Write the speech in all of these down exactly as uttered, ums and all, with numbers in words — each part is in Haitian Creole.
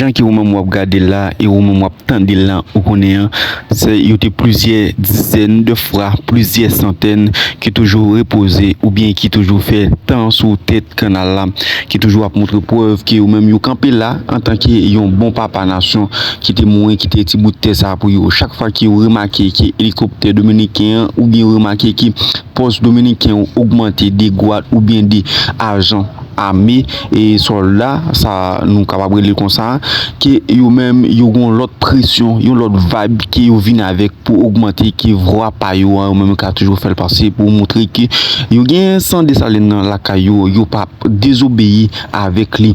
Jan ke ou menm w ap gade l la e ou menm w ap tande l la, ou konnen an, se, yo te plizyè dizèn de fwa, plizyè santèn ki toujou repoze oubyen ki toujou fè tan sou tèt kanal la, ki toujou ap montre prèv ke yo menm yo kanpe la antanke yon bon papa nasyon ki te mouri, ki te ti bout tè sa pou yo. Chak fwa ke yo remake ke elikoptè dominiken an oubyen yo remake ke pòs dominiken yo ogmante de gwad oubyen de ajan ame e sòlda, sa nou kapab rele l konsa, ke yo menm yo gen yon lòt presyon, yon lòt vibe ke yo vin avèk pou ogmante ke vwa pa yo an, yo menm yo ka toujou fè l pase pou montre ke yo gen san Desalin nan lakay yo, yo p ap dezobeyi avèk li.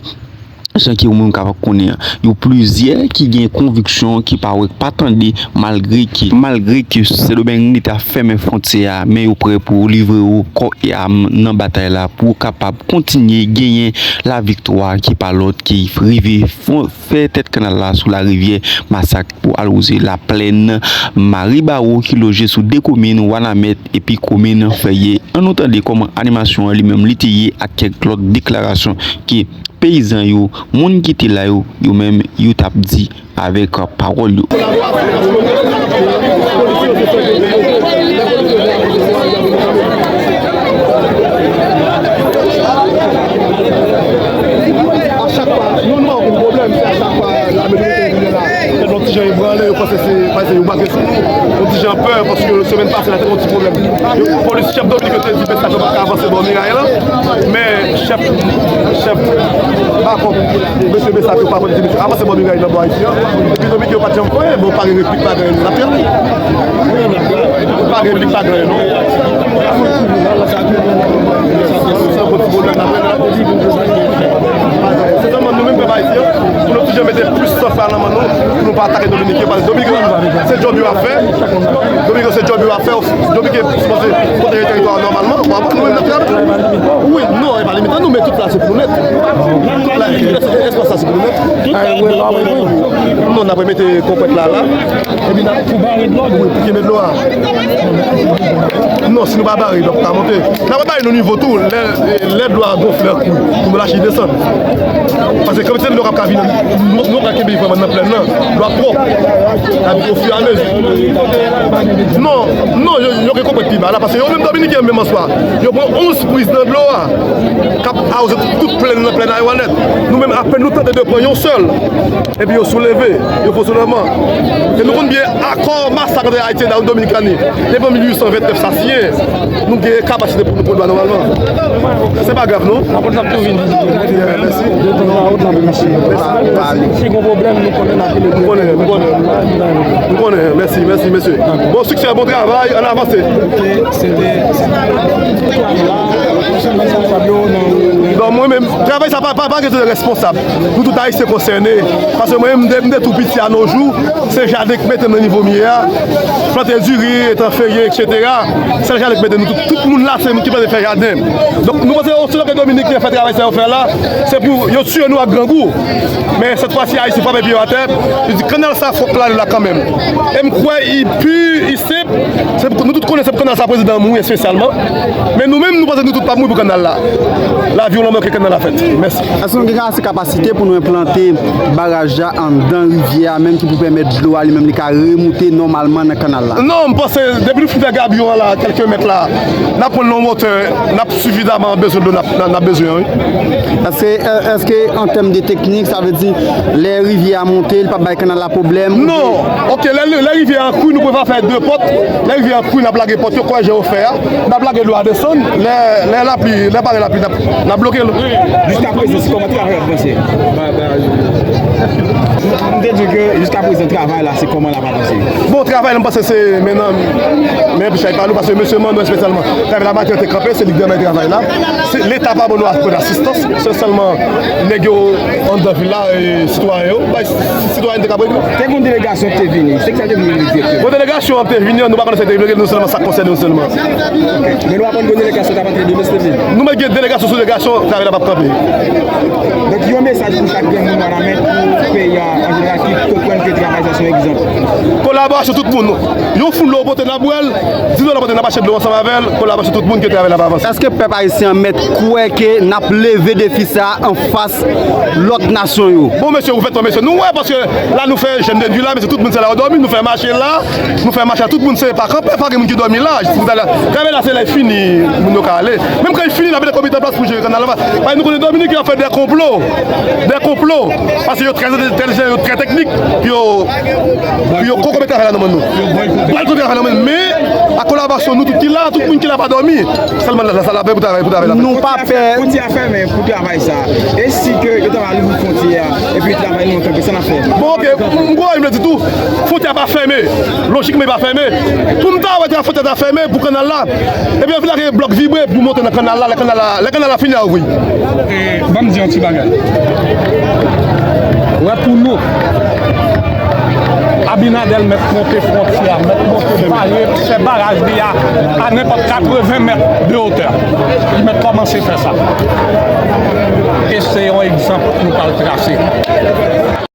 Jan ke ou menm kapab konnen an, yo plizyè ki gen konviksyon ki pa wè, pa tande, malgre ke, malgre ke Sendomeng li ta fèmen fwontyè a, men yo prè pou livre yo kò e am nan batay la pou kapab kontinye genyen laviktwa ki pa lòt ki rive fon, fè tèt kanal la sou larivyè Masak pou al wouze laplèn Maribawo ki loje sou de komin Wanament epi komin Fèyè. Ann nou tande kòman animasyon an li menm li te ye ak kèk lòt deklarasyon ke peyizan yo, moun ki te la yo, yo menm yo t ap di avèk pawòl yo. A chak fwa, nou, nou pa gen pwoblèm, se a chak fwa lame dominiken vin la, tèt nou ti jan ebranle, yo panse se, panse yo brake sou nou, nou ti jan pè, paske semèn pase la te gen yon ti pwoblèm. Yo, polis, chèf Dominik yo te di pèp la yo pa ka avanse bò miray la, men chèf, chèf Bakòp, mesye Besa yo pa konn di avanse bò miray nan bò Ayiti an, epi Dominik yo pa t janm fè, bon, pa gen replik, pa gen n ap fè. Pa gen replik, pa gen non. Se yon bon ti pwoblèm la. Se sèlman nou menm pèp ayisyen, pou nou toujou mete plis san fwa nan men nou, pou nou pa atake Dominiken, paske Dominiken se djòb yo ap fè. Dominiken se djòb yo ap fè. Dominiken sipoze pwoteje teritwa a nòmalman. Bon, nou menm n ap travay. Wi, non, e pa limite nou, men tout la se pou nou nèt. Tout la, es-, espas la se pou nou nèt. Non, n ap remete konpèt la la. Epi n ap, pou bare dlo, wi, pou kenbe dlo a. Non, si nou pa bare, dlo p ap ka monte. N ap bare nou nivo tou, lè, lè dlo a gonfle an kou, pou nou lache desann. Paske kantite dlo k ap ka vini, nou, nou ka kenbe vrèman nan plèn nan, dlo ap twòp. Epi ofiramezi. Non, non, yo, yo gen konpèt pi ba la, paske yo menm Dominiken menm an swa, yo pran onz priz nan dlo a, k ap awoze tout, tout plèn nan, plèn Aywannèt. Nou menm, apèn nou tante de pran yon sèl, epi yo souleve, yo fè soulèvman. E nou konn byen akò Masak ant Ayiti e Dominikani, depi an mil uit san vennèf sa siyen. Nou gen kapasite pou nou pran dlo a nòmalman. Se pa grav, non. N ap ap tou vin vizite. Mèsi. De tan an, ou t ap mache. Si gen pwoblèm, nou konnen n ap rele. M konnen, m konnen. M konnen. Mèsi, mèsi, mesye. Bon siksè, bon travay, ann avanse. Ok, se te, se te. Bon, mwen menm, travay sa pa, pa, pa gen responsab. Nou tout ayisyen konsène. Paske mwen menm, m te, m te tou piti a no jou, se jaden k mete m nan nivo m ye a. Plante diri, etan feye, etsetera. Sèl jaden k mete nou tout, tout moun la, se moun ki plante fè jaden. Donk, nou panse, selon ke Dominiken fè travay sa yo fè la, se pou yo tiye nou ak grangou. Men, sèt fwa si, Ayisyen frape pye yo atè, yo di, "Kannal sa fòk l ale la kanmenm." E m kwè, i pi, i senp, se pou nou tout konnen se pou kannal sa prezidan an mouri espesyalman. Men nou menm, nou panse nou tout p ap mouri pou kannal la. Lavi w lanmò ke kannal la fèt. Mèsi. Èske nou gen ase kapasite pou nou enplante baraj la anndan rivyè a menm ki pou pèmèt dlo a li menm li ka remoute nòmalman nan kannal la? Non, m panse depi nou fin fè gabyon an la, kèlke mèt la, n ap pran l nan wotè, n ap sifizaman bezwen dlo n ap, n ap, n ap bezwen an, wi. Èske, èske an tèm de teknik, sa vle di lè rivyè a monte, li p ap bay kannal la pwoblèm? Non. Ok, lè, lè rivyè an kwi, nou prefere fè de pòt. Lè rivyè an kwi, n ap lage pòt yo, kòm jan yo fè a. N ap lage dlo a desann. Lè, lè lapli, lè pare lapli, n ap, n ap bloke l. Jiskaprezan, se kòman travay ap avanse? M te di ke jiskaprezan, travay la, se kòman l ap avanse? Bon, travay la, m panse se men nan, men pi chay pa nou, paske mesye Manno espesyalman, travay la maten te kanpe, se li k demare travay la. Se Leta pa ban nou ankò asistans, se sèlman nèg yo anndan vil la, e sitwayen yo, bay sitwayen te ka regle. Te gen yon delegasyon ki te vini, se ki sa te vini regle direktè? Bon, delegasyon an te vini, nou pa konnen sa te regle, nou sèlman sa konsène nou sèlman. Ok. Men nou aprann ke delegasyon t ap antre demen, se te vini? Nou mèt gen delegasyon sou delegasyon, travay la p ap kanpe. Donk, yon mesaj pou chak grenn moun Wanament, pou peyi a an jeneral ki konprann ke travay sa se yon egzanp. Kolaborasyon tout moun. Yon foun dlo pote n ap bwè l, dis dola pote n ap achte dlo ansanm avè l, kolaborasyon tout moun ke travay la ap avanse. Èske pèp ayisyen an mèt kwè ke n ap leve defi sa a anfas lòt nasyon yo? Bon, mesye, ouvètman, mesye, nou wè, paske la nou fè jèn de nui la, mesye, tout moun se la yo dòmi, nou fè mache la, nou fè mache la, tout moun se pa kanpe, pa gen moun ki dòmi la, jis pou ta la. Travay la se lè l fini, moun yo ka ale. Menm kan l fini, n ap mete komite an plas pou jere kannal la. Paske nou konnen Dominik yo ap fè de konplo, de konplo, paske yo trè entèlijan, yo trè teknik, pou yo, pou yo kokobe travay la nan men nou. Bal kote travay la nan men nou. Men, ak kolaborasyon nou tout ki la, tout moun ki la pa dòmi. Sèlman la, sa la fè pou travay, pou travay la. Nou pa pè. Fwontyè a fèmen pou travay sa. E si ke yo ta va louvri fwontyè a, epi travay nou an kanpe, sa n ap fè? Bon, oke, m kwè m vle di tou, fwontyè a pa fèmen. Lojikman, li pa fèmen. Pou m ta wè fwontyè a ta fèmen pou kannal la, epi anfin la gen blòk vibre pou monte nan kannal la, lè kannal la, lè kannal la fini a ouvri. E, ban m di yon ti bagay. Wè pou nou, Abinader mèt monte fwontyè a, mèt monte bare, fè baraj li a, a nenpòt katreven mèt de wotè. Li mèt kòmanse fè sa. E se yon egzanp nou pral trase.